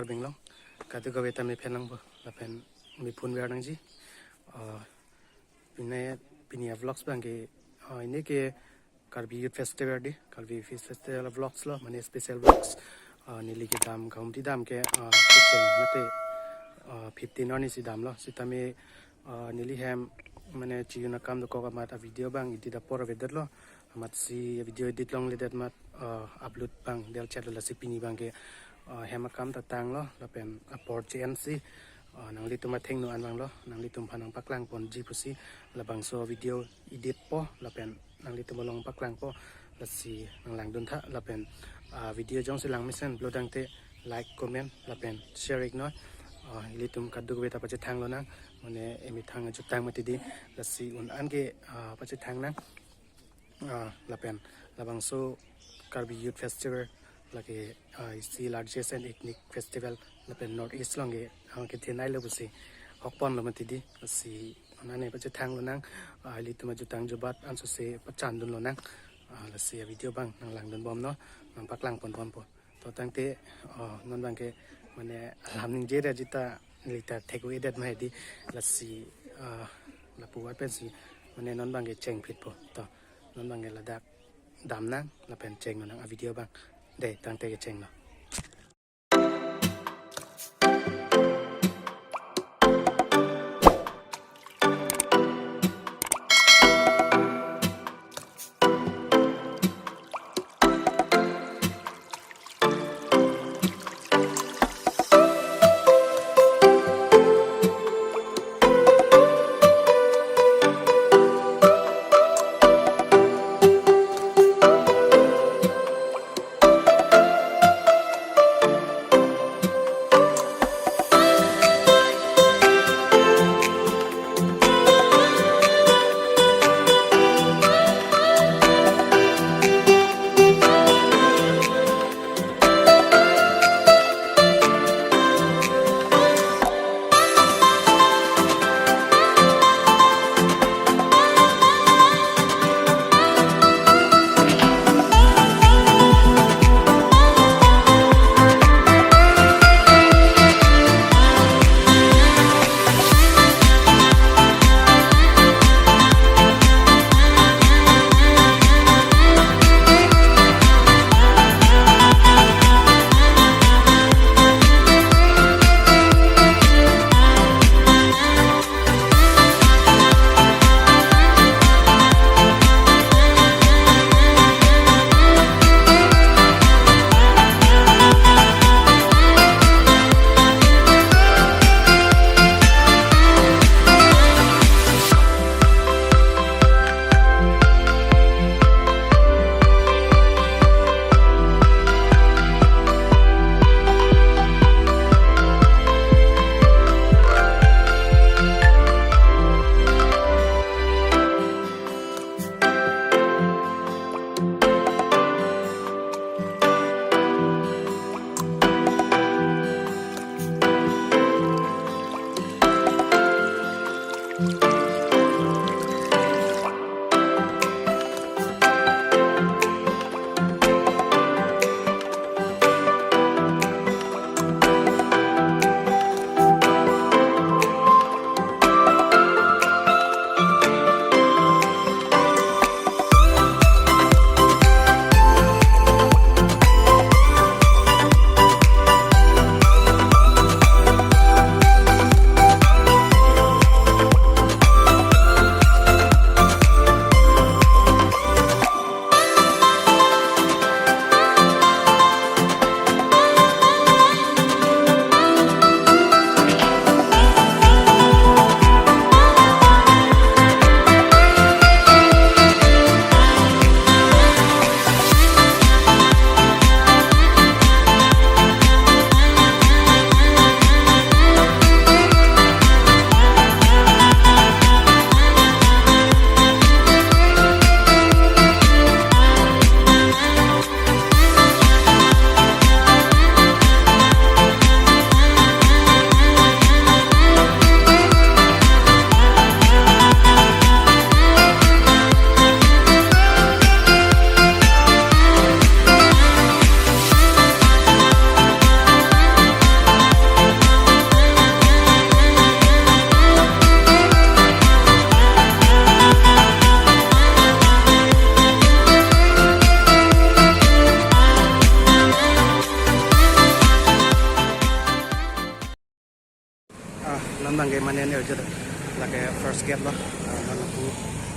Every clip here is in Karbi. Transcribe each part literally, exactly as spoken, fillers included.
Karbi Anglong, kadokave ta mephen nangpo, lapen mephun ver nangji. Ah, pine, pini a-vlogs abangke, ah, pini ke Karbi Youth Festival di, Karbi Youth Festival vlogs lo, mane special vlogs. Ah, neli kedam kahumti dam ke, ah, kecheng mate, ah, fifteen arni si damlo, sitame, ah, neli hem mane chi-un akam dokok amat a-video abang edit apor avedetlo, amatsi video edit longledet amat, ah, upload abang delchetlo, lasi pini abangke, ah, hem akam ta tanglo, lapen apor che-ensi, ah, nanglitum athengno an vanglo, nanglitum aphan nangpaklang ponji pusi, labangso video editpo, lapen nanglitum along paklangpo, lasi nanglangdun tha, lapen, ah, video jongsi langmesen pulo tangte like, comment, lapen share iknon. Ah, ilitum kadokave ta pachethang lonang, mane emethang ajutang mati di, lasi un-an ke, ah, pachethang nang. Ah, lapen labangso Karbi Youth Festival lake, ah, isi largest and ethnic festival lapen North East along ke, ah, kethenei lo pusi hokponlo mati di, lasi un-an ke pachethang lonang, ah, ilitum ajutang jubat ansose pachandun lonang, ah, lasi a-video abang nanglangdun bomnon, nangpaklang pon bompo. To tangte, ah, non abangke mane alam ningje ra jita neli ta thek-o-edet ma hedi, lasi, ah, lapu apensi mane non abangke chengphitpo. To non abangke ladak damnang lapen chenglonang a-video abang. Dei, tangte kechenglo.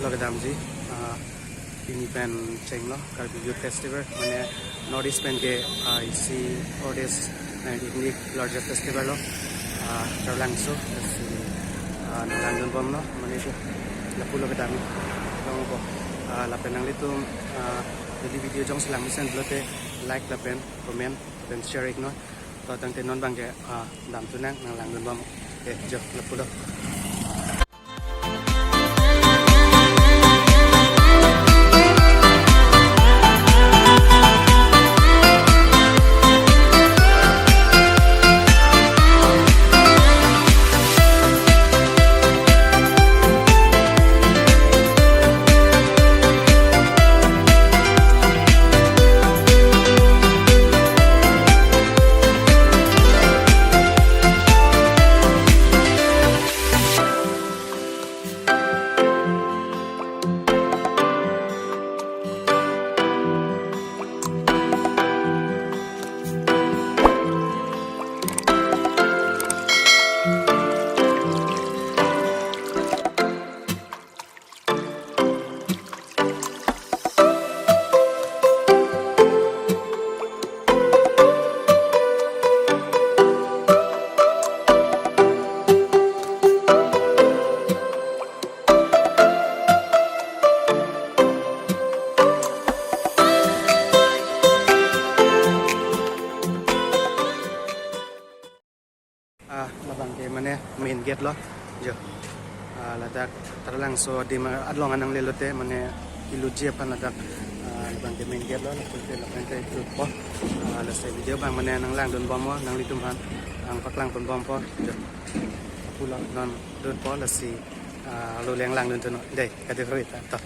Lo kedamji, ah, pini pen chenglo Karbi Youth Festival, mane North East pen ke, ah, isi oldest and unique largest festival lo, ah, Taralangso, isi, ah, nanglangdun bomlo, mane ke lapulo kedam, long po, ah, lapen nanglitum, ah, jodi video jongsi lang mesen pulote like lapen comment lapen share iknon. To tangte non abangke, ah, damthu nang, nanglangdun bom. Eh, jo, lapulo. Ah, labangke mane main gate lo, jo. Ah, ladak Taralangso adim along nangle lote mane ilutji aphan ladak, ah, labangke main gate lo, lapulote lapen te jutpo. Ah, lasi video abang mane nanglangdun bomlo, nanglitum aphan nangpaklang pon bompo, jo. Pulo non dunpo, lasi, ah, lo nanglangdun thunon. Dei, kado kawit to.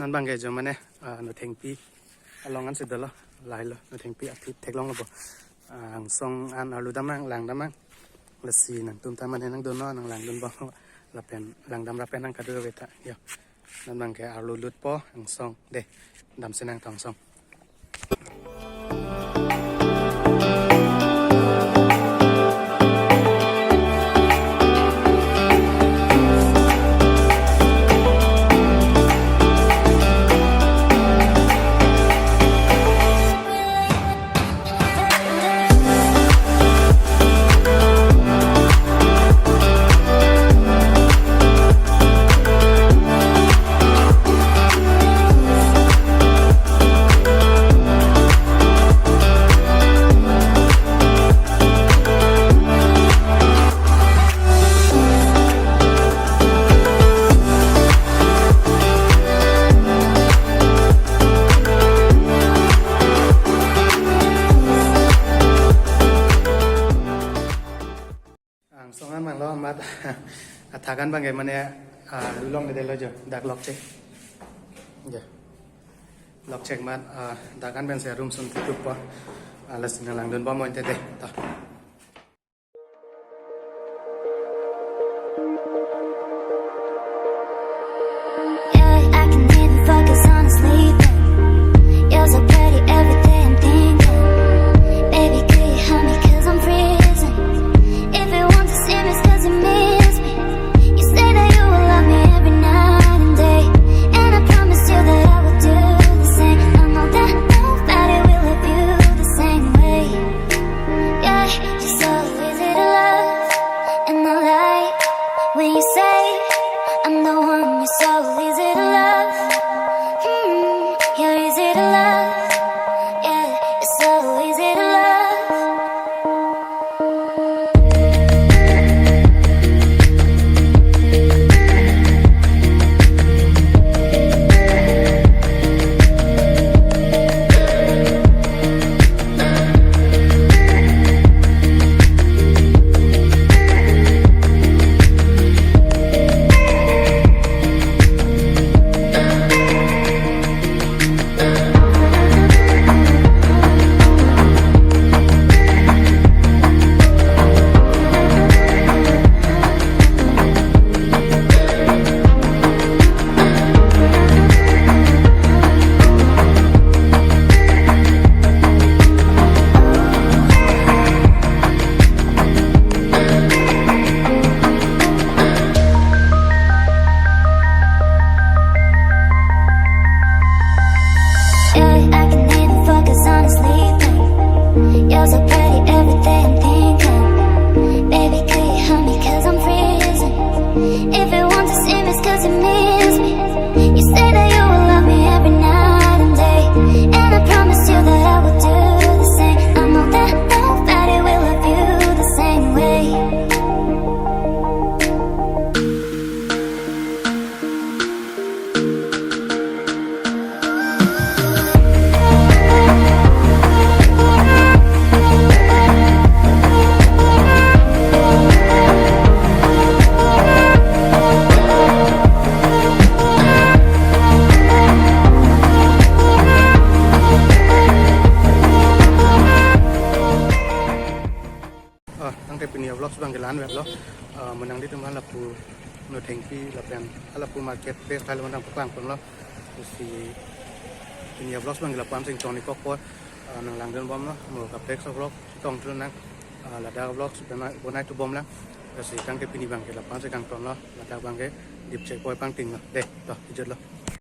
Bangke jo mane, ah, Nothengpi along ansi dolo, lahelo, Nothengpi aphi theklonglo bo. Ah, angsong an arlu damnang, lang damnang. Lasi nangtum ta mane nangdunnon, nanglangdun bom, lapen langdam ra pen nang kadu veta. Yo. Non bangke arlu lutpo angsong. De, damsi nangtong angsong. Angsong an manglo amat athak an bangke mane, ah, lulongledetlo jo, dak lock chek. Jo. Lock chek amat, ah, dak an pensi room sung tutup po. Ah, lasi nanglangdun bom mo ante de. To. Yeah, I can even focus on sleeping. You're so pretty, every day I'm thinking. Baby, could you help me? 'Cause I'm freezing. If you want to see me, it's 'cause you miss me. You say that you will love me every night and day. And I promise you that I will do the same. I know that nobody will love you the same way. Yeah, you're so easy to love. Am I right when you say I'm the one you're so easy to love? Hmm, you're easy to love. Yeah, you're so easy to love. Yeah, I can even focus on sleeping. You're so pretty, every day I'm thinking. Baby, could you help me? 'Cause I'm freezing. If you want to see me, it's 'cause you miss me. You say that you will love me every night and day. And I promise you that I will do the same. I know that nobody will love you the same way. Ah, tangte pini avlogs bangke la-an veklo. Ah, mo nanglitum halapu Nothengpi lapen halapu market place halapu nangpaklangponlo. Lasi pini avlogs bangke lapu-an si ingtong-ik kokpo. Ah, nanglangdun bomlo. Mo kaprek so vlog tong thu nang. Ah, ladak avlogs bonai, bonai thu bomlang. Lasi tangte pini bangke lapu-an si kangtonlo. Ladak bangke dipchekpoi pangtinglo. De, to, kejutlo.